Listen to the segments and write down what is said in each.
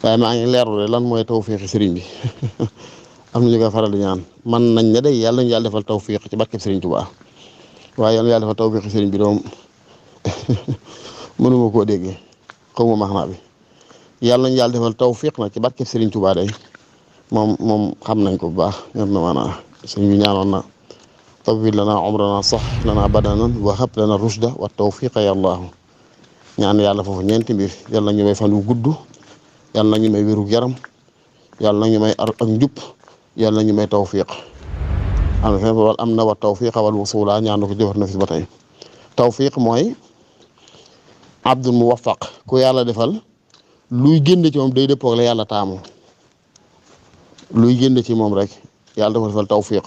waaye maa ngi leerlu lan mooy tawfiixi sëriñ bi am na ñu koy faral di ñaan man nañ ne day yàlla ñu yàlla defal tawfiix ci barkeb sëriñ Tuubaa waaye yàlla defal tawfiixi sëriñ bi doom mënuma koo déggee xaw ma maxnaa bi yàlla ñu yàlla defal tawfiix nag ci barkeb sëriñ Tuubaa day moom xam nañ ko bu baax ñor na maanaa sëriñ bi ñaanoon na tawwil lana umrana sax lana badanan wa hab lana rushda wa tawfiqa ya allahu ñaan yàlla foofu ñeenti mbir yàlla na ñu may fan wu gudd yàlla na ñu may wérug yaram yàlla na ñu may ak njub yàlla na ñu may tawfiq am na fenn wal am na wa tawfiqa wal wusula ñaan na ko jëfar na fi ba tey tawfiq mooy abdul muwaffaq ku yàlla defal luy génn ci moom day dëppoo ak la yàlla taamu luy génn ci moom rek yàlla dafa defal tawfiq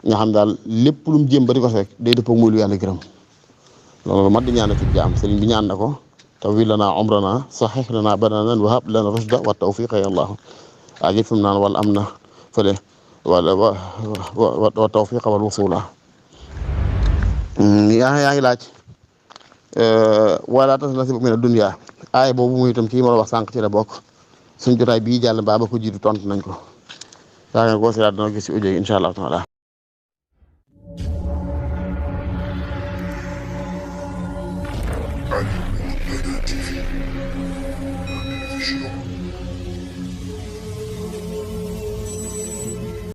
nga xam daal lépp lu mu jéem ba di ko rek day dëppoo muy lu yàlla gërëm loolu mat di ñaan ci jaam sëriñ bi ñaan na ko tawwil lana umrana sahih lana badanan wa hab lana rushda wa tawfiqa ya allah ak it fi mu naan wala am na fële wala wa tawfiqa wal wusula yaa ngi laaj wala tas nasib mina dunya aay boobu muy itam ci ma la wax sànq ci la bokk suñ jotaay bii jàll mbaa ba ko jiitu tontu nañ ko yaa ngi ko si daal dana gis si audio yi incha allah taala Animal Media TV.